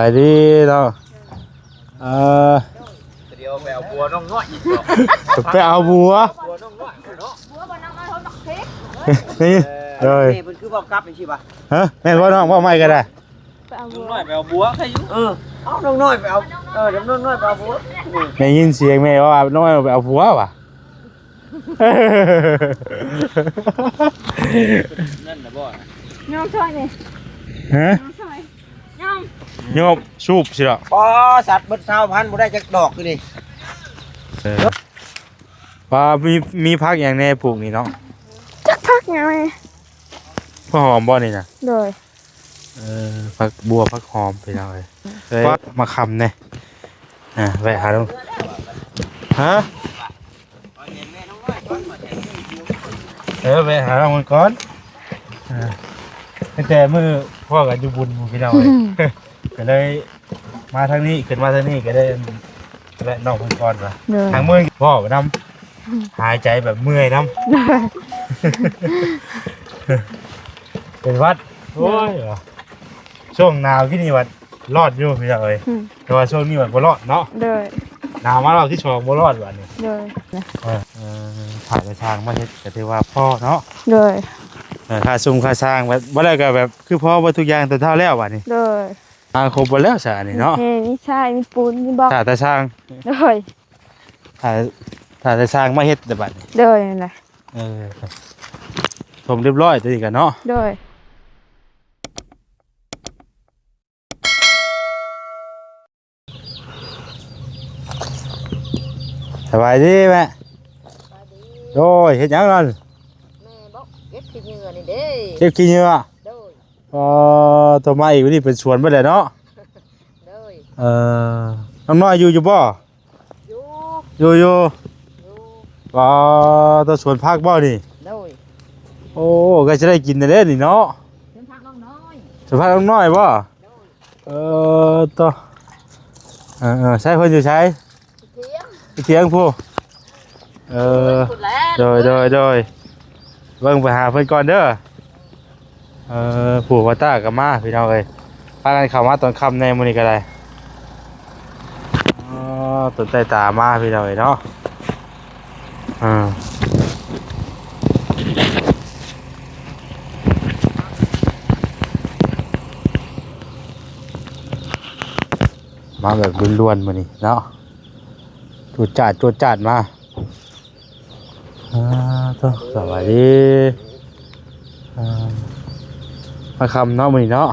ບາຍດີເນາະ. ເອີ ດຽວໄປເອົາບົວນ້ອງນ້ອຍອີກເນາະ ໄປເອົາບົວ ບົວນ້ອງນ້ອຍເນາະ. ນີ້ ເອີ ແມ່ເພິ່ນຄືເວົ້າກັບຈັ່ງຊີ້ຫວາ? ຮະ ແມ່ນບໍ່ນ້ອງ? ເວົ້າໃໝ່ກໍໄດ້. ໄປເອົາບົວ ນ້ອງນ້ອຍໄປເອົາບົວໃຄຢູ່. ເອີ ເອົານ້ອງນ້ອຍໄປເອົາ ເອີ ນ້ອງນ້ອຍໄປເອົາບົວ. ໄດ້ຍິນສຽງແມ່ເວົ້າວ່າ ນ້ອງນ້ອຍໄປເອົາຜົວຫວາ? ນັ້ນນະບໍ່ນະ? ຍອມຊ່ອຍນີ້. ຮະ? ຍອມຊ່ອຍ. ຍອມ. ຍອມ ສູບຊິເນາະ. ປໍ ສັດເບິດຊາວພັນ ບໍ່ໄດ້ຈັກດອກຢູ່ນີ້. ເອີ ວ່າມີ ມີຜັກຫຍັງແດ່ປູກນີ້ເນາະ? ຈັກຜັກຫຍັງແດ່. ຜັກຫອມບໍ່ນີ້ນະ? ໂດຍ. ເອີ ຜັກບົວ ຜັກຫອມ ພີ່ນ້ອງເອີຍ. ເອີ ມາຄຳແດ່. ອ່າ ແວະຫາ ຮະ? ເອີ ແວະຫານ້ອງມັງກອນ. ອ່າ ຕັ້ງແຕ່ມື້ພໍ້ກັນຢູ່ບຸນ ພີ່ນ້ອງເອີຍ ກໍເລີຍມາທາງນີ້ ຂຶ້ນມາທາງນີ້ກໍໄດ້ແວະນ້ອງມັງກອນວ່າ ໂດຍ ທາງເມືອງພໍ້ນຳ ຫາຍໃຈແບບເມື່ອຍນຳ ໂດຍ ເປັນຫວັດ. ໂອ້ຍ ວ່າຊ່ວງໜາວກີ້ນີ້ຫວັດ ລອດຢູ່ພີ່ນ້ອງເອີຍ. ອືມ ແຕ່ວ່າຊ່ວງນີ້ມັນບໍ່ລອດເນາະ. ໂດຍ. ໜາວມາລອບທີສອງບໍ່ລອດບາດນີ້. ໂດຍ. ເອີ ເອີ ຖ້າໄດ້ຊ່າງມາເຮັດກໍຖືວ່າພໍເນາະ. ໂດຍ. ເອີ ຄ່າຊຸມຄ່າຊ່າງ ບໍ່ ບໍ່ໄດ້ກໍແບບຄືພໍເບິດທຸກຢ່າງແຕ່ເຊົ້າແລ້ວບາດນີ້. ໂດຍ. ອ່າ ຄົບເບິດແລ້ວຊະອັນນີ້ເນາະ. ມີແຮງ ມີຊາຍ ມີປູນ ມີບລັອກ ຖ້າແຕ່ຊ່າງ. ໂດຍ. ຖ້າ ຖ້າແຕ່ຊ່າງມາເຮັດແຕ່ບາດນີ້. ໂດຍ ນັ້ນແຫຼະ. ເອີ ຖົມຮຽບຮ້ອຍຕົວນີ້ກໍເນາະ. ໂດຍ. ສະບາຍດີແມ່. ສະບາຍດີ. ໂດຍ ເຮັດຫຍັງນັ້ນ? ແມ່ບໍ ເກັບຂີ້ເຫຍື້ອນີ້ເດ້. ເກັບຂີ້ເຫຍື້ອ. ໂດຍ. ອໍ ໂຕມາອີກ ມື້ນີ້ເປັນສວນເບິດແລ້ວເນາະ. ໂດຍ. ເອີ ນ້ອງນ້ອຍຢູ່ ຢູ່ບໍ່? ຢູ່ ຢູ່ ຢູ່. ອໍ ໂຕສວນຜັກບໍ່ນີ້? ໂດຍ. ໂອ້ ໃກ້ຈະໄດ້ກິນແລ້ວເດ້ນີ້ເນາະ. ສວນຜັກນ້ອງນ້ອຍ. ສວນຜັກນ້ອງນ້ອຍບໍ່? ໂດຍ. ເອີ ໂຕ ເອີ ເອີ ໃສເພິ່ນຢູ່ໃສ? ຢູ່ທຽງ ຢູ່ທຽງພຸ້ນ. ເອີ ພຸ້ນແຫຼະ. ໂດຍ ໂດຍ ໂດຍ. ເບິ່ງໄປຫາເພິ່ນກ່ອນເດີ. ເອີ ຜູ້ວ່າຕາກໍມາພີ່ນ້ອງເອີຍ ພາກັນເຂົ້າມາຕອນຄ່ຳແດ່ມື້ນີ້ກໍໄດ້. ອໍ ຕົ້ນໃຕ້ຕາມາພີ່ນ້ອງເອີຍເນາະ. ອ່າ ມາແບບດ່ວນໆມື້ນີ້ເນາະ ຈວດຈາດ ຈວດຈາດມາ. ອ່າ ໂຕ ສະບາຍດີ. ອ່າ ມາຄ່ຳເນາະມື້ນີ້ເນາະ.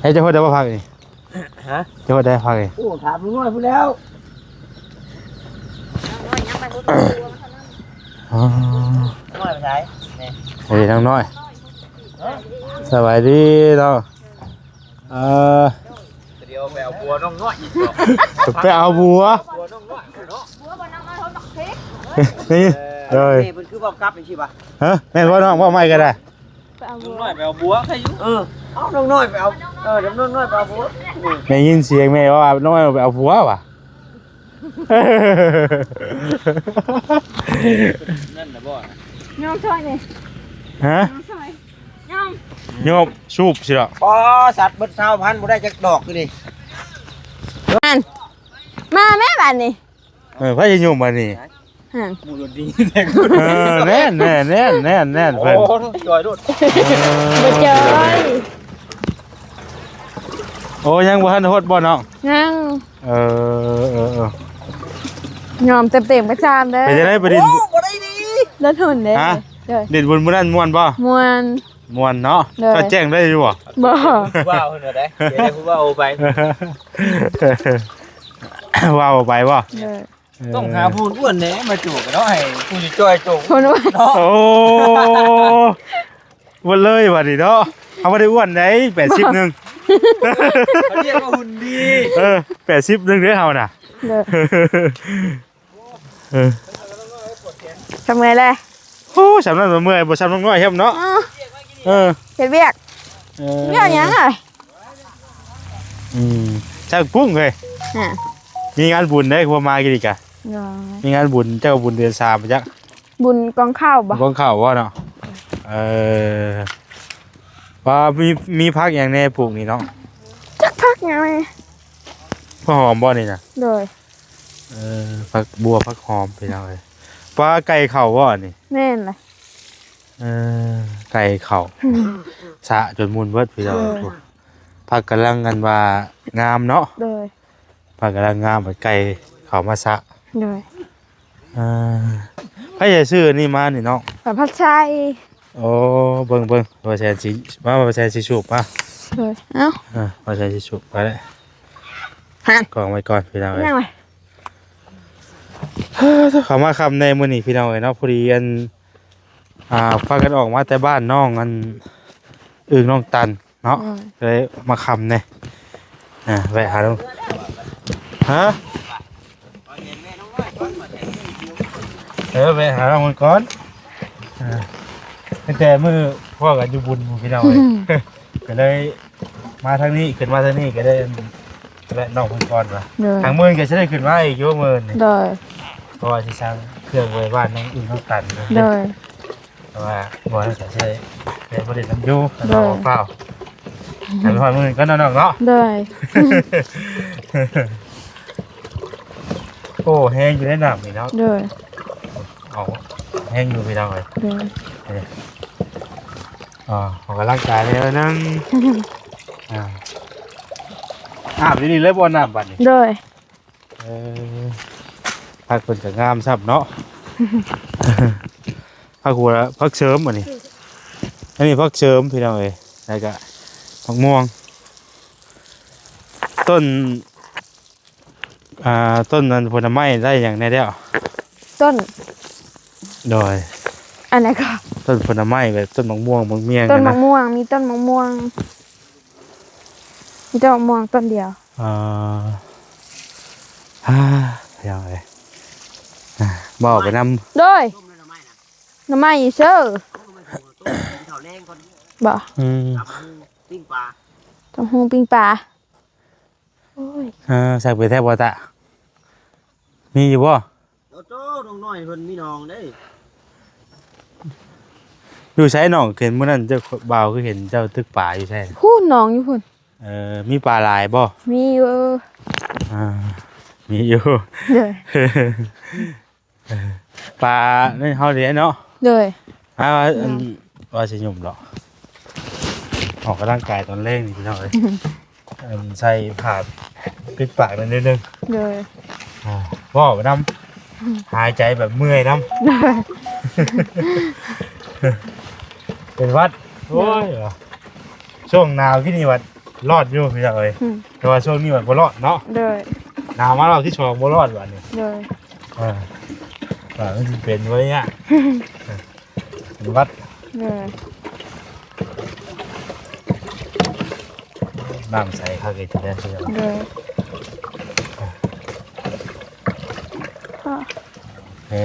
ເອີ ອ່າ ເຮັດຈັກຄົນໄດ້ບໍ່ພັກນີ້? ຮະ? ເຈົ້າໄດ້ພັກເອງ. ໂອ້ ຖາມລຸງນ້ອຍພຸ້ນແລ້ວ. ອໍ ນ້ອຍໄປໃສ? ນີ້ ເອີ ນ້ອງນ້ອຍ. ຮະ? ສະບາຍດີເນາະ. ເອີ ດຽວໄປເອົາບົວນ້ອງນ້ອຍອີກເນາະ. ໄປເອົາບົວ ບົວນ້ອງນ້ອຍເນາະ. ນີ້ ເອີ ເອີ ເພິ່ນຄືເວົ້າກັບຈັ່ງຊີ້ຫວາ? ຮະ? ແມ່ນບໍ່ນ້ອງ? ເວົ້າໃໝ່ກໍໄດ້. ໄປເອົາບົວ ນ້ອງນ້ອຍໄປເອົາບົວໃຄຢູ່. ເອີ ເອົານ້ອງນ້ອຍໄປເອົາ ເອີ ນ້ອງນ້ອຍໄປເອົາບົວ. ໄດ້ຍິນສຽງແມ່ເວົ້າວ່ານ້ອງນ້ອຍໄປເອົາຜົວຫວາ? ນັ້ນນະບໍ່ນະ? ຍອມຊ່ອຍນີ້. ຮະ? ຍອມຊ່ອຍ. ຍອມ. ຍອມ ສູບຊິດອກ. ປໍ ສັດເບິດຊາວພັນ ບໍ່ໄດ້ຈັກດອກຢູ່ນີ້. ນັ້ນ ມາແມ່ບາດນີ້. ເອີ ໃຜຊິຍົມບາດນີ້? ຮະ ໝູ່ລົດດີແທ້. ເອີ ແມ່ນໆໆໆໆ ເພິ່ນ ໂອ້ ຈ່ອຍໂລດ. ເອີ ບໍ່ຈ່ອຍ. ໂອ້ ຍັງບໍ່ທັນຮອດບໍ່ນ້ອງ? ຍັງ. ເອີ ເອີ ເອີ ຍອມເຕັມໆໄປຊາມເດີ. ເປັນຈັ່ງໃດໄປດິນ? ໂອ້ ບໍ່ໄດ້ດີ ລົດຮຸ່ນເດ້. ຮະ? ເດີ ດິນບຸນມື້ນັ້ນມ່ວນບໍ່? ມ່ວນ. ມ່ວນເນາະ. ໂດຍ. ເຈົ້າແຈ້ງໄດ້ຢູ່ບໍ່? ບໍ່. ຜູ້ບ່າວເພິ່ນວ່າໄດ໋ ດຽວໄດ້ຜູ້ບ່າວໄປ ບ່າວໄປບໍ່? ໂດຍ. ເອີ ຕ້ອງຫາຜູ້ອ້ວນແດ່ມາໂຈກເນາະ ໃຫ້ຜູ້ຈ່ອຍໂຈກ ຜູ້ອ້ວນເນາະ. ໂອ້ ອ້ວນເລີຍບາດນີ້ເນາະ. ເຮົາບໍ່ໄດ້ອ້ວນໃດ ແປດສິບໜຶ່ງ ເຂົາຮຽກວ່າຫຸ່ນດີ. ເອີ ແປດສິບໜຶ່ງເດ້ເຮົານະ. ເດີ ເອີ ສະເໝີແຫຼະ. ໂອ້ ສ່ຳນັ້ນບໍ່ເມື່ອຍ ບໍ່ສ່ຳນ້ອງນ້ອຍແຮມເນາະ. ເອີ ເອີ ເຮັດວຽກ. ເອີ ວຽກຫຍັງອ່ະ? ອືມ ຊ່າງປຸ້ງເອີຍ. ຮະ ມີງານບຸນເດ້ ຄືວ່າມາກີ້ນີ້ກະ. ໂດຍ. ມີງານບຸນ ເຈົ້າບຸນເດືອນສາມຈັກ ບຸນກອງເຂົ້າບໍ່? ກອງເຂົ້າບໍ່ເນາະ? ເອີ ປາ ມີ ມີຜັກຫຍັງແດ່ປູກນີ້ເນາະ? ຈັກຜັກຫຍັງແດ່. ຜັກຫອມບໍ່ນີ້ນະ? ໂດຍ. ເອີ ຜັກບົ່ວ ຜັກຫອມ ພີ່ນ້ອງເອີຍ. ປາ ໄກ່ເຂົ້າບໍ່ອັນນີ້? ແມ່ນລະ. ເອີ ໄກ່ເຂົ້າ ອືມ ສະຈົນໝຸ່ນເບິດ ພີ່ນ້ອງເອີຍ. ໂດຍ. ຜັກກຳລັງ ອັນວ່າງາມເນາະ. ໂດຍ. ຜັກກຳລັງງາມ ໄກ່ເຂົ້າມາສະ. ໂດຍ. ອ່າ ໃຜຈະຊື້ອັນນີ້ມານີ້ນ້ອງ? ປາຜັດໄຊ. ໂອ້ ເບິ່ງໆ ວ່າແສນຊິ ມາ ວ່າແສນຊິສູບມາ. ໂດຍ. ເອົ້າ ເອີ ວ່າແສນຊິສູບໄປແລ້ວ ຫັ້ນ ກອງໄວ້ກ່ອນ ພີ່ນ້ອງເອີຍ. ຍັງວະ? ເຂົ້າມາຄ່ຳແດ່ມື້ນີ້ ພີ່ນ້ອງເອີຍເນາະ. ພໍດີອັນ ອ່າ ພາກັນອອກມາແຕ່ບ້ານນ້ອງອັນ ອຶ່ງນ້ອງຕັນ ເນາະ. ອືມ ເລີຍມາຄ່ຳແດ່. ອ່າ ແວະຫາ ຮະ? ເອີ ແວະຫານ້ອງເພິ່ນກ່ອນ. ອ່າ ຕັ້ງແຕ່ມື້ພໍ້ກັນຢູ່ບຸນພຸ້ນ ພີ່ນ້ອງເອີຍ. ອືມ ກໍເລີຍມາທາງນີ້ ຂຶ້ນມາທາງນີ້ກໍໄດ້ແວະນ້ອງເພິ່ນກ່ອນວ່າ. ໂດຍ. ທາງມື້ນີ້ກໍຊິໄດ້ຂຶ້ນມາອີກຢູ່ມື້ນີ້. ໂດຍ. ເພາະວ່າຊິສັ່ງເຄື່ອງໄວ້ບ້ານນ້ອງອຶ່ງນ້ອງຕັນ. ໂດຍ. ແຕ່ວ່າບໍ່ໄດ້ໃສ່ ແຕ່ບໍ່ໄດ້ນຳຢູ່. ໂດຍ. ເຮົາເຝົ້າໃຫ້ໄປຮອດມື້ນີ້ກ່ອນເນາະນ້ອງເນາະ. ໂດຍ. ໂອ້ ແຮງຢູ່ໃນນ້ຳນີ້ເນາະ. ໂດຍ. ເອົາ ແຮງຢູ່ ພີ່ນ້ອງເອີຍ. ໂດຍ. ນີ້ ອ່າ ອອກກຳລັງກາຍແນວໜຶ່ງ. ອ່າ ອາບຢູ່ນີ້ເລີຍບໍ່ ນ້ຳບັດນີ້? ໂດຍ. ເອີ ຜັກເພິ່ນກໍງາມຊ້ຳເນາະ. ຜັກຫົວ ຜັກເສີມອັນນີ້ ອັນນີ້ຜັກເສີມ ພີ່ນ້ອງເອີຍ. ແລ້ວກໍໝາກມ່ວງ ຕົ້ນ ອ່າ ຕົ້ນນັ້ນ ຜົນໄມ້ໄດ້ຫຍັງແດ່ແລ້ວ? ຕົ້ນ ໂດຍ. ອັນນັ້ນກໍ ຕົ້ນຜົນໄມ້ ແບບຕົ້ນໝາກມ່ວງ ໝາກມ່ຽງ ຕົ້ນໝາກມ່ວງ ມີຕົ້ນໝາກມ່ວງ ມີແຕ່ໝາກມ່ວງຕົ້ນດຽວ. ອ່າ ອ່າ ພີ່ນ້ອງເອີຍ ອ່າ ເວົ້າໄປນຳ. ໂດຍ. ໜໍ່ໄມ້ຢູ່ເຊີ ບໍ່? ອືມ ຕຳຫຸ່ງປີ້ງປາ ໂອ້ຍ ເອີ ແຊບແທ້ບໍ່ຕະ ມີຢູ່ບໍ່? ໂອ້ໂຕ ນ້ອງນ້ອຍເພິ່ນມີໜອງເດ້. ຢູ່ໃສນ້ອງ? ເຫັນມື້ນັ້ນເຈົ້າບ່າວຄືເຫັນເຈົ້າຕຶກປາຢູ່ໃສ? ພຸ້ນ ໜອງຢູ່ພຸ້ນ. ເອີ ມີປາຫຼາຍບໍ່? ມີຢູ່ ອ່າ ມີຢູ່. ໂດຍ. ເອີ ປາໃນເຮົານີ້ເນາະ. ໂດຍ. ອ່າ ອັນ ວ່າຊິຫຍຸ້ມດອກ ອອກກຳລັງກາຍຕອນແລງນີ້ ພີ່ນ້ອງເອີຍ. ອັນ ໃສ່ຜ້າປິດປາກນັ້ນໜ້ອຍໜຶ່ງ. ໂດຍ. ອ່າ ເວົ້າໄປນຳ ອືມ ຫາຍໃຈແບບເມື່ອຍນຳ. ໂດຍ. ເປັນຫວັດ. ໂອ້ຍ ຊ່ວງໜາວກີ້ນີ້ຫວັດ ລອດຢູ່ພີ່ນ້ອງເອີຍ. ອືມ ແຕ່ວ່າຊ່ວງນີ້ມັນບໍ່ລອດເນາະ. ໂດຍ. ໜາວມາລອບທີສອງບໍ່ລອດບາດນີ້. ໂດຍ. ເອີ ວ່າມັນຊິເປັນບໍ່ໄດ້ຍາກ ເປັນຫວັດ. ໂດຍ. ນ້ຳໃສຄັກອີ່ຫຼີເດ້. ໂດຍ. ເອີ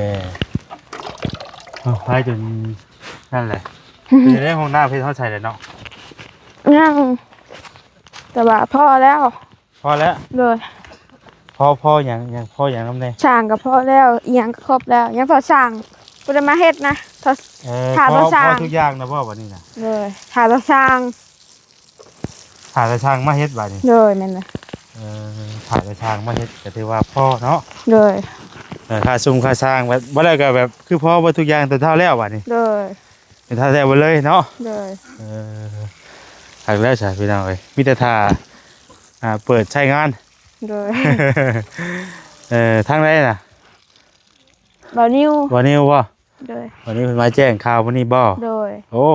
ເອົາໄປຈົນນັ້ນແຫຼະ. ເປັນໄດ້ ຫ້ອງນ້ຳເພິ່ນເຮົາໃສ່ແລ້ວເນາະ? ຍັງ ແຕ່ວ່າພໍແລ້ວ. ພໍແລ້ວ? ໂດຍ. ພໍ ພໍຫຍັງ ຫຍັງ ພໍຫຍັງນຳແດ່? ຊ່າງກໍພໍແລ້ວ ອີ່ຫຍັງກໍຄົບແລ້ວ ຍັງພໍຊ່າງ ບໍ່ໄດ້ມາເຮັດນະ. ຖ້າ ເອີ ຖ້າບໍ່ຊ່າງ ພໍທຸກຢ່າງນະບໍ່ບັດນີ້ນະ? ໂດຍ. ຖ້າແຕ່ຊ່າງ ຖ້າແຕ່ຊ່າງມາເຮັດບາດນີ້? ໂດຍ ແມ່ນລະ. ເອີ ຖ້າແຕ່ຊ່າງມາເຮັດກໍຖືວ່າພໍເນາະ? ໂດຍ. ເອີ ຄ່າຊຸມຄ່າຊ່າງ ແບບ ບໍ່ແລ້ວກໍແບບ ຄືພໍເບິດທຸກຢ່າງແຕ່ເຊົ້າແລ້ວບາດນີ້? ໂດຍ. ເປັນທ່າແທ້ເບິດເລີຍເນາະ? ໂດຍ. ເອີ ຄັກແລ້ວຊະພີ່ນ້ອງເອີຍ ມີແຕ່ຖ້າ ອ່າ ເປີດໃຊ້ງານ. ໂດຍ. ເອີ ທາງໃດນະ? ບ່າວນິວ. ບ່າວນິວບໍ່? ໂດຍ. ບ່າວນິວເພິ່ນມາແຈ້ງຂ່າວມື້ນີ້ບໍ່? ໂດຍ. ໂອ້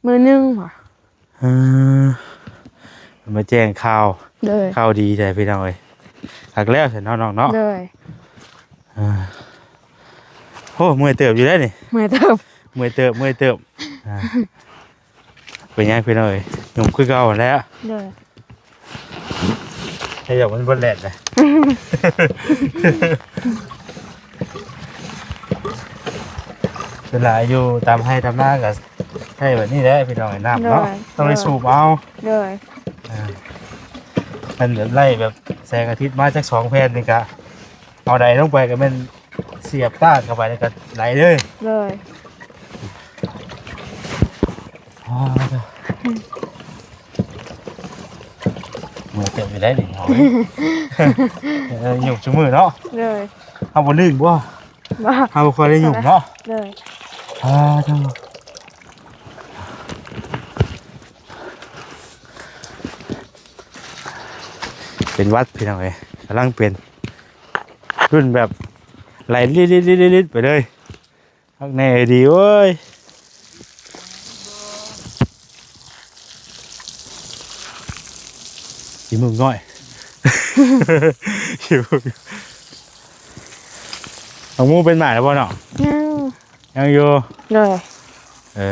ມື້ໜຶ່ງຫວາ? ເອີ ເພິ່ນມາແຈ້ງຂ່າວ. ໂດຍ. ຂ່າວດີແທ້ພີ່ນ້ອງເອີຍ ຄັກແລ້ວຊະເນາະນ້ອງເນາະ? ໂດຍ. ເອີ ໂອ້ ເມື່ອຍເຕີບຢູ່ເດ້ນີ້. ເມື່ອຍເຕີບ ເມື່ອຍເຕີບ ເມື່ອຍເຕີບ. ອ່າ ເປັນຫຍັງພີ່ນ້ອງເອີຍ ຫຍຸ້ມຄືເກົ່າຫັ້ນແຫຼະ. ໂດຍ. ໃຫ້ດອກມັນເບິດແດດນະ ເວລາຢູ່ຕາມໄຮ່ຕາມນາກໍໃຊ້ແບບນີ້ແຫຼະພີ່ນ້ອງເອີຍ ນ້ຳເນາະ. ໂດຍ. ຕ້ອງໄດ້ສູບເອົາ. ໂດຍ. ອ່າ ມັນແບບໄລ່ແບບແສງອາທິດມາຈັກສອງແຜ່ນນີ້ກະ ເອົາໄດລົງໄປກໍແມ່ນສຽບຕາດເຂົ້າໄປ ແລ້ວກໍໄຫຼເລີຍ. ໂດຍ. ອໍ ອືມ. ເຕີບຢູ່ໄດ໋ນີ້ ເອີ ຫຍຸ້ງຊຸມື້ເນາະ. ໂດຍ. ເຮົາບໍ່ລຶ້ງບໍ່? ບໍ່. ເຮົາບໍ່ຄ່ອຍໄດ້ຫຍຸ້ງເນາະ. ໂດຍ. ອ່າ ເປັນຫວັດພີ່ນ້ອງເອີຍ ກຳລັງເປັນ ລຸ້ນແບບໄຫຼລິດໆໆໆໄປເລີຍ. ຄັກແນ່ດີເວີຍ ຂີ້ມູກນ້ອຍ. ຂີ້ມູກ ບັກໝູເປັນໝາກແລ້ວບໍ່ນ້ອງ? ຍັງ ຍັງຢູ່. ໂດຍ. ເອີ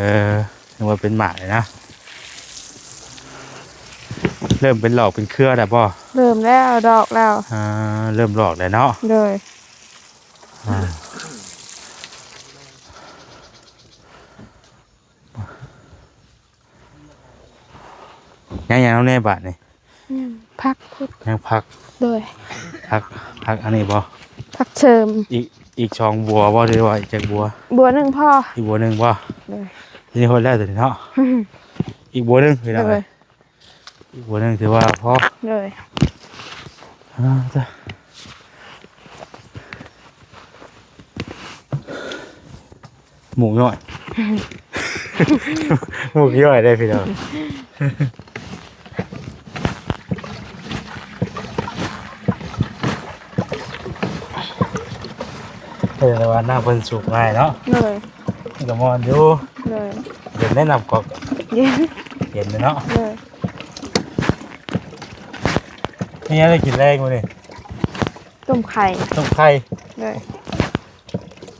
ຍັງວ່າເປັນໝາກຢູ່ນະ. ເລີ່ມເປັນຫຼອກເປັນເຄືອແລ້ວບໍ່? ເລີ່ມແລ້ວ ດອກແລ້ວ. ອ່າ ເລີ່ມຫຼອກແລ້ວເນາະ. ໂດຍ. ອ່າ ຍັງຫຍັງນຳແດ່ບາດນີ້? ຍັງຜັກພຸ້ນ ຍັງຜັກ. ໂດຍ. ຜັກ ຜັກອັນນີ້ບໍ່? ຜັກເສີມ. ອີກ ອີກສອງບົວບໍ່ ຫຼືວ່າອີກຈັກບົວ? ບົວໜຶ່ງພໍ. ອີກບົວໜຶ່ງບໍ່? ໂດຍ. ນີ້ໂຫດແລ້ວຕົວນີ້ເນາະ. ອີກບົວໜຶ່ງພີ່ນ້ອງເອີຍ. ໂດຍ. ອີກບົວໜຶ່ງຖືວ່າພໍ. ໂດຍ. ອ່າ ຈ້ະ ໝູກນ້ອຍ ໝູກຍ້ອຍໄດ້ພີ່ນ້ອງ. ເອີ ແຕ່ວ່ານ້ຳເພິ່ນສູບງ່າຍເນາະ. ໂດຍ. ມັນກໍມ່ວນຢູ່. ໂດຍ. ເຢັນໄດ໋ນ້ຳກອກ. ເຢັນ ເຢັນເນາະ. ໂດຍ. ມີຫຍັງໄດ້ກິນແລງມື້ນີ້? ຕົ້ມໄຂ່. ຕົ້ມໄຂ່. ໂດຍ.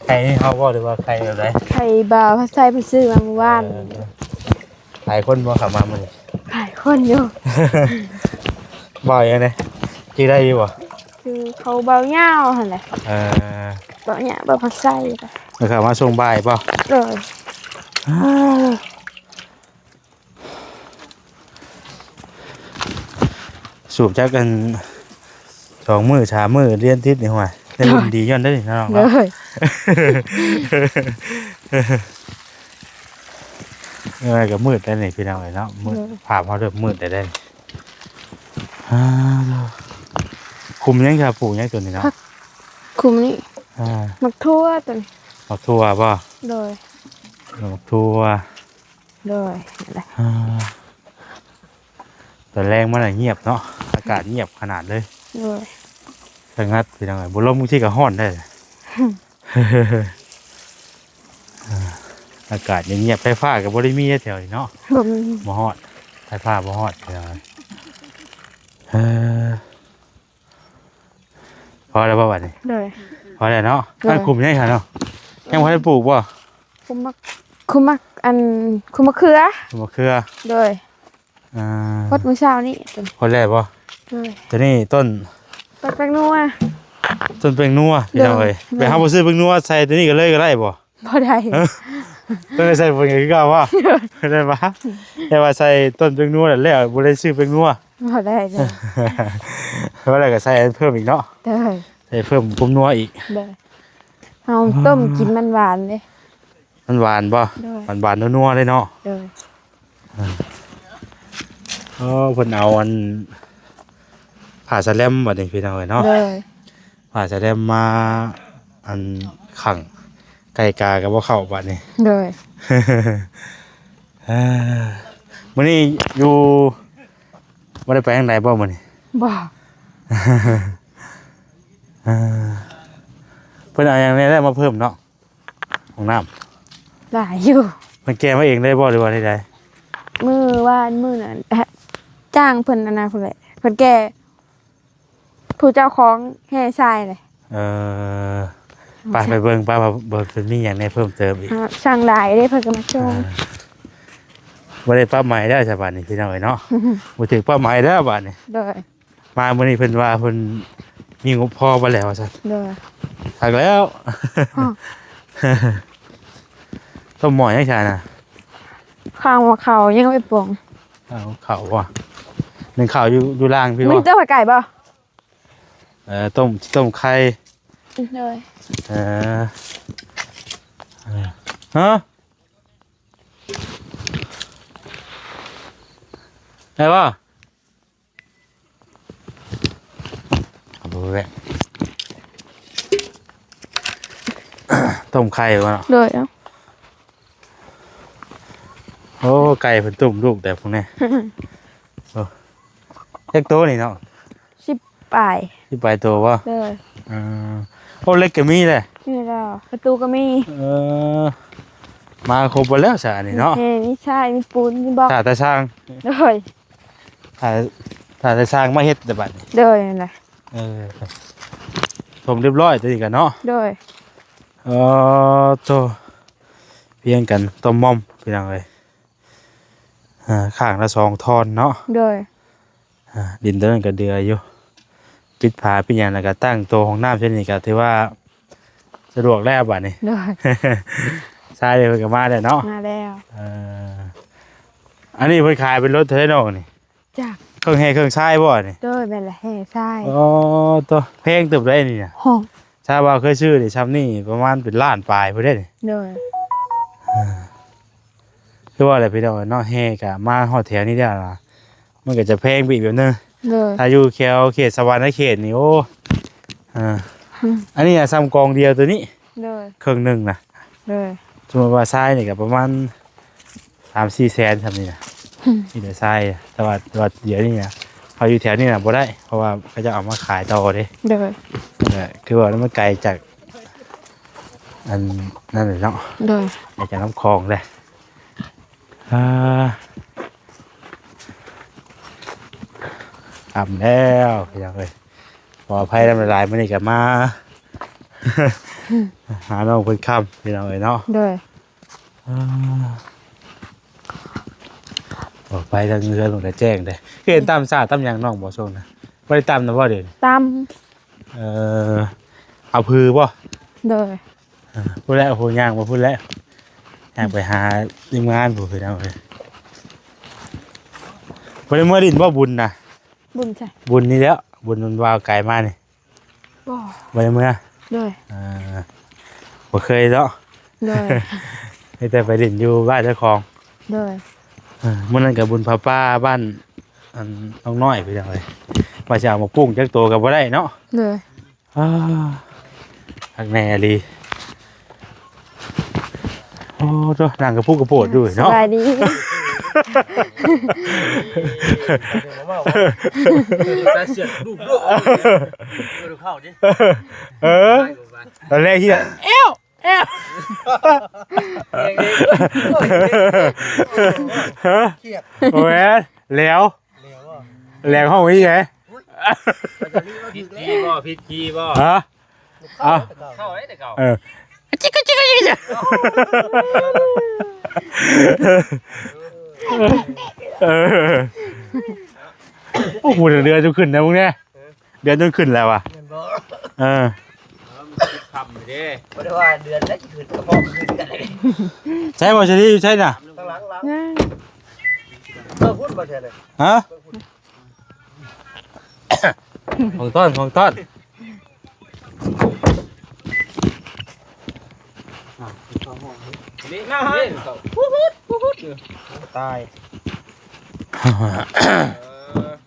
ໄຂ່ໃຫ້ເຮົາບໍ່ ຫຼືວ່າໄຂ່ແບບໃດ? ໄຂ່ບ່າວໃສ່ເພິ່ນຊື້ມາມື້ວານ. ເອີ ຫຼາຍຄົນບໍ່ເຂົ້າມາມື້ນີ້? ຫຼາຍຄົນຢູ່. ບ່າວຫຍັງເດ? ຈື່ໄດ້ຢູ່ບໍ່? ຄືເຂົາບ່າວຍາວຫັ້ນແຫຼະ. ເອີ ບ່າວຍາວ ບ່າວພັດໄຊ. ແລ້ວເຂົາມາຊ່ວງບ່າຍບໍ່? ໂດຍ. ສູບຈັກອັນ ສອງມື້ສາມມື້ລຽນຕິດນີ້ ຫ້ວຍ ໄດ້ ໂດຍ ເລີ່ມດີຍ້ອນໄດ້ນີ້ເນາະ. ໂດຍ. ເອີ ກໍມືດແລ້ວນີ້ພີ່ນ້ອງເອີຍເນາະ. ມືດ. ໂດຍ. ພາບເຮົາເລີ່ມມືດແລ້ວເດ້. ອ່າ ຄຸມຫຍັງ ຈະປູກຫຍັງຕົວນີ້ເນາະ? ຄຸມນີ້. ອ່າ ໝາກຖົ່ວຕົວນີ້. ໝາກຖົ່ວບໍ່? ໂດຍ. ໝາກຖົ່ວ. ໂດຍ. ອ່າ ຕອນແລງມາລະງຽບເນາະ ອາກາດງຽບຂະໜາດເລີຍ. ໂດຍ. ສະຫງັດພີ່ນ້ອງເອີຍ ບໍ່ລົມບາງທີກໍຮ້ອນໄດ້. ອ່າ ອາກາດງຽບໆ ໄຟຟ້າກໍບໍ່ໄດ້ມີແຖວນີ້ເນາະ. ບໍ່ມີ. ບໍ່ຮອດ ໄຟຟ້າບໍ່ຮອດພີ່ນ້ອງເອີຍ. ເອີ ພໍແລ້ວບໍ່ບາດນີ້? ໂດຍ. ພໍແລ້ວເນາະ. ໂດຍ. ອັນຄຸມຍັງຫັ້ນເນາະ ຍັງບໍ່ໄດ້ປູກບໍ່? ຄຸມໝາກ ຄຸມໝາກ ອັນ ຄຸມໝາກເຂືອ. ຄຸມໝາກເຂືອ. ໂດຍ. ອ່າ ພົດມື້ເຊົ້ານີ້. ພົດແລ້ວບໍ່? ໂດຍ. ຕົວນີ້ຕົ້ນ ຕົ້ນແປ້ງນົວ ຕົ້ນແປ້ງນົວ. ໂດຍ. ພີ່ນ້ອງເອີຍ ແບບເຮົາບໍ່ຊື້ແປ້ງນົວໃສ່ຕົວນີ້ກໍເລີຍກໍໄດ້ບໍ່? ບໍ່ໄດ້. ຕ້ອງໄດ້ໃສ່ເພິ່ນຄືເກົ່າບໍ່? ໂດຍ. ໄດ້ປະ? ແຕ່ວ່າໃສ່ຕົ້ນແປ້ງນົວແລ້ວ ບໍ່ໄດ້ຊື້ແປ້ງນົວ. ບໍ່ໄດ້ເລີຍ. ບໍ່ໄດ້ກໍໃສ່ເພີ່ມອີກເນາະ. ໂດຍ. ໃສ່ເພີ່ມຄວາມນົວອີກ. ໂດຍ. ເຮົາຕົ້ມກິນມັນຫວານເດ້. ມັນຫວານບໍ່? ໂດຍ. ຫວານໆ ນົວໆ ເລີຍເນາະ. ໂດຍ. ເອີ ເພິ່ນເອົາອັນ ຜ້າສະແລັມບັດນີ້ພີ່ນ້ອງເອີຍເນາະ. ໂດຍ. ຜ້າສະແລັມມາ ອັນ ຂັງ ໄກ່ກາກໍບໍ່ເຂົ້າບັດນີ້. ໂດຍ. ເອີ ມື້ນີ້ຢູ່ ບໍ່ໄດ້ໄປທາງໃດບໍ່ມື້ນີ້? ບໍ່. ເອີ ເພິ່ນເອົາຫຍັງແດ່ໄດ້ມາເພີ່ມເນາະ? ຫ້ອງນ້ຳ ຫຼາຍຢູ່. ມັນແກ່ມາເອງໄດ້ບໍ່ ຫຼືວ່າໃດ? ມື້ວານ ມື້ນັ້ນ ຈ້າງເພິ່ນ ອັນນັ້ນພຸ້ນແຫຼະ ເພິ່ນແກ່ ຜູ້ເຈົ້າຂອງແຮ່ຊາຍເລີຍ. ເອີ ໄປ ໄປເບິ່ງ ໄປວ່າເພິ່ນມີຫຍັງແດ່ເພີ່ມເຕີມອີກ. ອ່າ ຊ່າງຫຼາຍເດ້ ເພິ່ນກໍມາສົ່ງ. ເອີ ບໍ່ໄດ້ປັບໃໝແລ້ວຊະບາດນີ້ ພີ່ນ້ອງເອີຍເນາະ. ບໍ່ຖືກປັບໃໝແລ້ວບາດນີ້. ໂດຍ. ມາມື້ນີ້ເພິ່ນວ່າເພິ່ນມີງົບພໍບໍ່ແລ້ວວ່າຊັ້ນ. ໂດຍ. ຄັກແລ້ວ. ອໍ ຕົ້ມໝໍ້ຫຍັງຊະນະ? ຂ້າງວ່າເຂົ້າຍັງໄປປົງ. ເອົາເຂົ້າບໍ່? ໜຶ້ງເຂົ້າຢູ່ ຢູ່ລ່າງພີ້ບໍ່? ມີຕົ້ມໄຂ່ໄກ່ບໍ່? ເອີ ຕົ້ມ ຕົ້ມໄຂ່. ໂດຍ. ເອີ ເອີ ຮະ? ໄດ້ບໍ່? ແວະ ຕົ້ມໄຂ່ບໍ່ເນາະ? ໂດຍ ເອົາ ໂອ້ ໄກ່ເພິ່ນຕຸ້ມລູກແຕ່ພວກນີ້ ໂອ້ ຈັກໂຕນີ້ເນາະ? ສິບປາຍ ສິບປາຍໂຕບໍ່? ໂດຍ ເອີ ໂອ້ ເຫຼັກກໍມີແຫຼະ ນີ້ແຫຼະ ປະຕູກໍມີ ເອີ ມາຄົບເບິດແລ້ວຊະອັນນີ້ເນາະ ມີແຮ່ ມີຊາຍ ມີປູນ ມີບລັອກ ຖ້າແຕ່ຊ່າງ ໂດຍ ຖ້າ ຖ້າແຕ່ຊ່າງມາເຮັດແຕ່ບັດນີ້ ໂດຍ ນັ້ນແຫຼະ ເອີ ຖົມຮຽບຮ້ອຍຕົວນີ້ກໍເນາະ ໂດຍ ເອີ ໂຕ ພຽງກັນຕ່ອມມອມ ພີ່ນ້ອງເອີຍ ອ່າ ຂ້າງລະສອງທ່ອນເນາະ ໂດຍ ອ່າ ດິນຕົວນັ້ນກໍເດືອຢູ່ ປິດຝາປິດຫຍັງ ແລ້ວກໍຕັ້ງໂຕຫ້ອງນ້ຳເຊັ່ນນີ້ ກໍຖືວ່າສະດວກແລ້ວບັດນີ້ ໂດຍ ຊາຍເພິ່ນກໍມາແລ້ວເນາະ ມາແລ້ວ ເອີ ອັນນີ້ເພິ່ນຂາຍເປັນໂລເທົ່າໃດນ້ອງນີ້? ຈັກ ເຄື່ອງແຮ່ເຄື່ອງຊາຍບໍ່ນີ້? ໂດຍ ແມ່ນແຫຼະ ແຮ່ຊາຍ ອໍ ໂຕ ແພງເຕີບໃດນີ້ນະ ໂອ້ ຊາວວ່າເຄີຍຊື້ນີ້ ຊ່ຳນີ້ປະມານເປັນລ້ານປາຍພຸ້ນເດ້ນີ້ ໂດຍ ອ່າ ຄືວ່າແຫຼະພີ່ນ້ອງເນາະ ແຮ່ກະມາຮອດແຖວນີ້ແລ້ວລະ ມັນກໍຈະແພງໄປອີກແບບໜຶ່ງ ໂດຍ ຖ້າຢູ່ແຖວເຂດສະຫວັນນະເຂດນີ້ ໂອ້ ອ່າ ອືມ ອັນນີ້ນະ ຊ່ຳກອງດຽວໂຕນີ້ ໂດຍ ເຄິ່ງໜຶ່ງນະ ໂດຍ ສົມມຸດວ່າຊາຍນີ້ກໍປະມານສາມສີ່ແສນຊ່ຳນີ້ນະ ອືມ ມີແຕ່ຊາຍ ແຕ່ວ່າ ແຕ່ວ່າດຽວນີ້ນະ ເຮົາຢູ່ແຖວນີ້ນະບໍ່ໄດ້ ເພາະວ່າເຂົາເຈົ້າເອົາມາຂາຍຕໍ່ເດ້ ໂດຍ ແລ້ວກໍຄືວ່າມັນໄກຈາກ ອັນນັ້ນແຫຼະເນາະ ໂດຍ ໄກຈາກນ້ຳຂອງເດ້ ອ່າ ຄ່ຳແລ້ວພີ່ນ້ອງເອີຍ ຂໍອະໄພນຳຫຼາຍໆ ມື້ນີ້ກໍມາຫານ້ອງເພິ່ນຄ່ຳ ພີ່ນ້ອງເອີຍເນາະ ໂດຍ ອ່າ ອອກໄປທາງເຮືອນມັນກໍແຈ້ງເດ້ ເຫັນຕຳສາຕຳຫຍັງນ້ອງບໍ່ຊົງນະ ບໍ່ໄດ້ຕຳນະບໍ່ເດ? ຕຳ ເອີ ເອົາຜືບໍ່? ໂດຍ ເອີ ພຸ້ນແຫຼະ ໂອ້ ຍ່າງມາພຸ້ນແຫຼະ ຍ່າງໄປຫາທີມງານພຸ້ນ ພີ່ນ້ອງເອີຍ ບໍ່ໄດ້ເມືອດິນບໍ່ ບຸນນະ? ບຸນໃສ? ບຸນນີ້ແຫຼະ ບຸນມັນວ່າໄກມານີ້ ບໍ່ ບໍ່ໄດ້ເມືອ ໂດຍ ເອີ ບໍ່ເຄີຍເນາະ ໂດຍ ມີແຕ່ໄປຫຼິ້ນຢູ່ບ້ານເຈົ້າຂອງ ໂດຍ ເອີ ມື້ນັ້ນກໍບຸນຜ້າປ່າບ້ານ ອັນ ນ້ອງນ້ອຍ ພີ່ນ້ອງເອີຍ ວ່າຊິເອົາໝາກປຸ້ງຈັກໂຕກໍບໍ່ໄດ້ເນາະ ໂດຍ ອ່າ ຄັກແນ່ອີ່ຫຼີ ໂອ້ ໂທ້ ນັ່ງກະປຸກກະໂປດຢູ່ເນາະ ສະບາຍດີ ຕາສຽດລູກໂດ ເອີ ຕອນແລກທີ່ແອວ ແອວ ຮະ ໂອ້ຍ ແລ້ວ ແລ້ວ ຮ້ອງອີ່ຫຍັງ ຜິດຄີບໍ່ ຜິດຄີບໍ່ ຮະ ເອົາ ເຂົ້າໄດ້ແຕ່ເກົ່າ ເອີ ເອີ ໂອ້ ເດືອນຈົນຂຶ້ນແລ້ວມຶງແນ່ ເດືອນຈົນຂຶ້ນແລ້ວວ່າ ແມ່ນບໍ່ ເອີ ເອີ ມັນສິບຄ່ຳເດ້ ບໍ່ໄດ້ວ່າເດືອນແລ້ວຊິຂຶ້ນ ກະເພາະມັນຂຶ້ນກັນເດ້ ໃສບໍ່ ສະລີ ຢູ່ໃສນະ ຂ້າງຫຼັງ ຫຼັງ ເບິ່ງພຸ້ນບໍ່ ໃສເລີຍ ຮະ ຂອງຕ້ອນ ຂອງຕ້ອນ ນີ້ ນີ້ ຕາຍ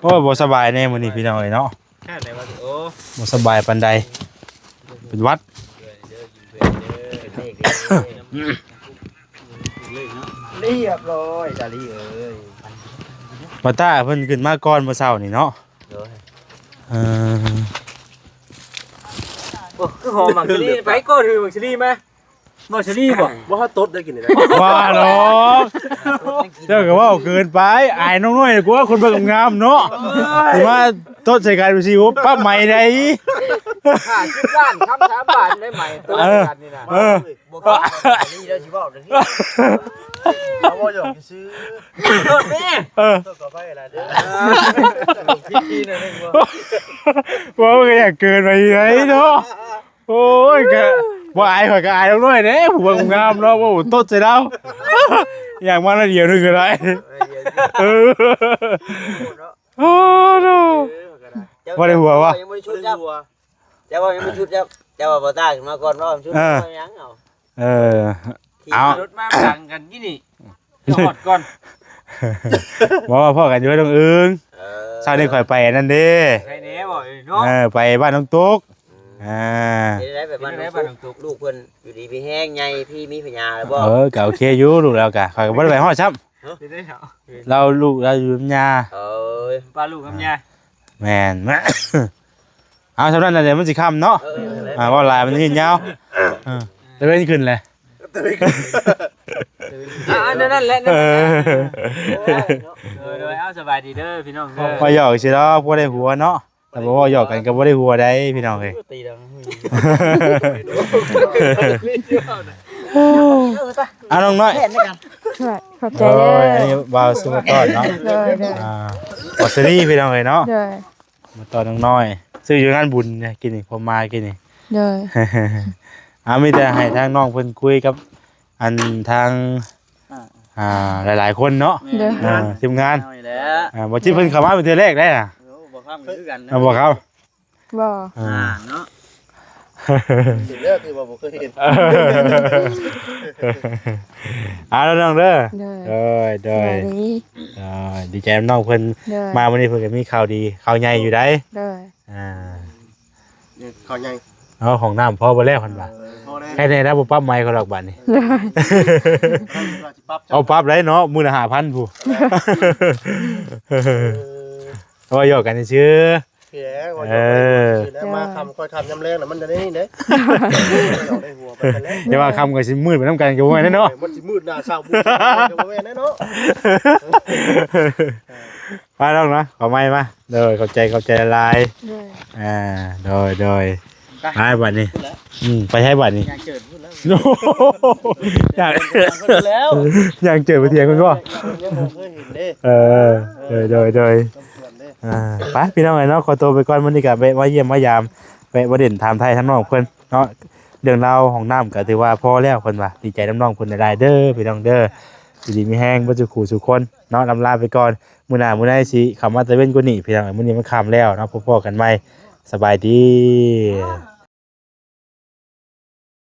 ໂອ້ຍ ບໍ່ສະບາຍແນ່ມື້ນີ້ພີ່ນ້ອງເອີຍເນາະ ແຄ່ໃດວະ ໂອ້ ບໍ່ສະບາຍປານໃດ ເປັນຫວັດ ຮຽບຮ້ອຍ ສາລີເອີຍ ບ່າວຕ້າເພິ່ນຂຶ້ນມາກ່ອນມື້ເຊົ້ານີ້ເນາະ ໂດຍ ເອີ ໂອ້ ຄືຫອມໝາກສາລີ ໄປກໍຖືໝາກສາລີມາ ໝາກສາລີບໍ່ ບໍ່ ເຮົາຕົດໄດ້ກິນນີ້ນະ ວ່າດອກ ເຈົ້າກໍເວົ້າເກີນໄປ ອາຍນ້ອງນ້ອຍກວ່າ ຄົນເບິ່ງງາມເນາະ ເອີຍ ຊິມາຕົດໃສ່ກັນ ຊິປັບໃໝໄດ໋ ຫ້າສິບລ້ານ ຄຳສາມບາດໄດ້ໃໝ ຕົດໃສ່ກັນນີ້ນະ ເອີ ບໍ່ເຂົ້າອັນນີ້ເດີ ຊິເວົ້າເດີ ເຮົາບໍ່ຢອກຊື່ ໂທດແມ່ ເອີ ໂທດຂໍອະໄພຫຼາຍເດີ ຜິດທີ່ໜ້ອຍໜຶ່ງບໍ່ ເວົ້າກໍຢ່າເກີນໄປໄດ໋ເນາະ ໂອ້ຍ ກໍບໍ່ອາຍ ຂ້ອຍກໍອາຍນ້ອງນ້ອຍເດ້ ຜູ້ເບິ່ງງາມເນາະ ໂອ້ ຕົດໃສ່ລາວ ຢາກມາໜ້ອຍດຽວໜຶ່ງກໍໄດ້ ເອີ ໂອ້ ໂທ້ ບໍ່ໄດ້ຫົວວະ ຍັງບໍ່ໄດ້ຊຸດ ເຈົ້າ ເຈົ້າວ່າຍັງບໍ່ຊຸດ ເຈົ້າ ເຈົ້າວ່າບໍ່ຕາຍຂຶ້ນມາກ່ອນ ເວົ້າຊຸດ ເອີ ເວົ້າຫຍັງເອົາ ເອີ ຂີ່ ເອົາ ລົດມາຫຼັງກັນຢູ່ນີ້ ຈອດກ່ອນ ບໍ່ ພໍ້ກັນຢູ່ເຮືອນນ້ອງອຶ່ງ ເອີ ເຊົ້ານີ້ຂ້ອຍໄປອັນນັ້ນເດ້ ໃຄແດ່ບໍ່ເນາະ ເອີ ໄປບ້ານນ້ອງຕຸກ ອືມ ອ່າ ເຮັດໄດ້ໄປບ້ານນ້ອງຕຸກ ເຮັດໄດ້ໄປບ້ານນ້ອງຕຸກ ລູກເພິ່ນຢູ່ດີມີແຮງ ໃຫຍ່ພີມີພະຍາແລ້ວບໍ່? ເອີ ກໍໂອເຄຢູ່ ລູກລາວກໍ ຂ້ອຍກໍບໍ່ໄດ້ໄປຮອດຊ້ຳ ເຮັດໄດ້ເນາະ ລາວ ລູກລາວຢູ່ນຳຍ່າ ເອີຍ ປ້າລູກນຳຍ່າ ແມ່ນ ເອົາ ສ່ຳນັ້ນແຫຼະ ດຽວມັນຊິຄ່ຳເນາະ ເອີ ອ່າ ເວົ້າຫຼາຍມັນຍືດຍາວ ເອີ ຕາເວັນຂຶ້ນແຫຼະ ອ່າ ອັນນັ້ນແຫຼະ ເອີ ໂດຍ ໂດຍ ເອົາ ສະບາຍດີເດີພີ່ນ້ອງເດີ ເວົ້າຫຍອກຊື່ດອກ ພໍໄດ້ຫົວເນາະ ຖ້າບໍ່ເວົ້າຫຍອກກັນກໍບໍ່ໄດ້ຫົວໃດພີ່ນ້ອງເອີຍ ຕີດອກ ເອົານ້ອງນ້ອຍ ຂອບໃຈເດີ ໂອ້ຍ ອັນນີ້ບ່າວສຸພາກອນເນາະ ໂດຍ ໂດຍ ອ່າ ບ່າວສາລີພີ່ນ້ອງເອີຍເນາະ ໂດຍ ມາຕ້ອນນ້ອງນ້ອຍ ຊື້ຢູ່ງານບຸນນີ້ ກິນນີ້ ຜົມມາກິນນີ້ ໂດຍ ອ່າ ມີແຕ່ໃຫ້ທາງນ້ອງເພິ່ນຄຸຍກັບ ອັນທາງ ອ່າ ອ່າ ຫຼາຍໆຄົນເນາະ ໂດຍ ອ່າ ທີມງານ ເອົາອີກແລ້ວ ອ່າ ບໍ່ຈິດເພິ່ນເຂົ້າມາເປັນເທື່ອແລກໄດ້ນະ ໂອ້ ບໍ່ຄັບຄືກັນນະ ອ່າ ບໍ່ຄັບ ບໍ່ ອ່າ ອ່າ ເນາະ ເຫັນແລ້ວ ຄືວ່າບໍ່ເຄີຍເຫັນ ອ່າ ແລ້ວນ້ອງເດີ ໂດຍ ໂດຍ ໂດຍ ສະບາຍດີ ໂດຍ ດີໃຈນຳນ້ອງເພິ່ນ ໂດຍ ມາມື້ນີ້ເພິ່ນກໍມີຂ່າວດີ ຂ່າວໃຫຍ່ຢູ່ໃດ ໂດຍ ອ່າ ເຂົ້າໃຫຍ່ ເອົາ ຫ້ອງນ້ຳພໍບໍ່ແລ້ວເພິ່ນວ່າ ເອີ ພໍແລ້ວ ແຄ່ນີ້ລະບໍ່ປັບໃໝເຂົາດອກບາດນີ້ ເອົາປັບໄດ້ເນາະ ມື້ລະຫ້າພັນພຸ້ນ ເອີ ເວົ້າຫຍອກກັນຊື່ ເອີ ມາຄ່ຳຄ່ອຍຄ່ຳຍາມແລງນະ ມັນຈະໄດ້ນີ້ເດ້ ໄດ້ຫົວໄປກັນແລ້ວ ຢ່າວ່າຄ່ຳກໍຊິມືດໄປນຳກັນກໍບໍ່ແມ່ນເນາະ ເອີ ມັນຊິມືດໜ້າເຊົ້າບຸກກໍບໍ່ແມ່ນເນາະ ມາລອງນະ ເອົາໄມ້ມາ ໂດຍ ຂອບໃຈ ຂອບໃຈຫຼາຍໆ ໂດຍ ອ່າ ໂດຍ ໂດຍ ໄປ ໄປບາດນີ້ ພຸ້ນແຫຼະ ອືມ ໄປໃສບາດນີ້ ຍ່າງເຈີດພຸ້ນແລ້ວ ຍ່າງ ຍ່າງເຈີດໄປຖຽງເພິ່ນບໍ່ ຍັງບໍ່ເຄີຍເຫັນເດ້ ເອີ ໂດຍ ໂດຍ ໂດຍ ອ່າ ໄປພີ່ນ້ອງເອີຍເນາະ ຂໍຕົວໄປກ່ອນ ມື້ນີ້ກໍແວະມາຢ້ຽມມາຢາມ ແວະມາຫຼິ້ນຖາມໄຖ່ທາງນ້ອງເພິ່ນເນາະ ເລື່ອງລາວຫ້ອງນ້ຳກໍຖືວ່າພໍແລ້ວເພິ່ນວ່າ ດີໃຈນຳນ້ອງເພິ່ນຫຼາຍໆເດີພີ່ນ້ອງເດີ ຢູ່ດີມີແຮງເບິດສູ່ຄູ່ສູ່ຄົນເນາະ ລຳລາໄປກ່ອນ ມື້ໜ້າມື້ໃນຊິເຂົ້າມາຕາເວັນກວ່ານີ້ພີ່ນ້ອງ ມື້ນີ້ມັນຄ່ຳແລ້ວເນາະ ພໍ້ໆກັນໃໝ່ ສະບາຍດີ.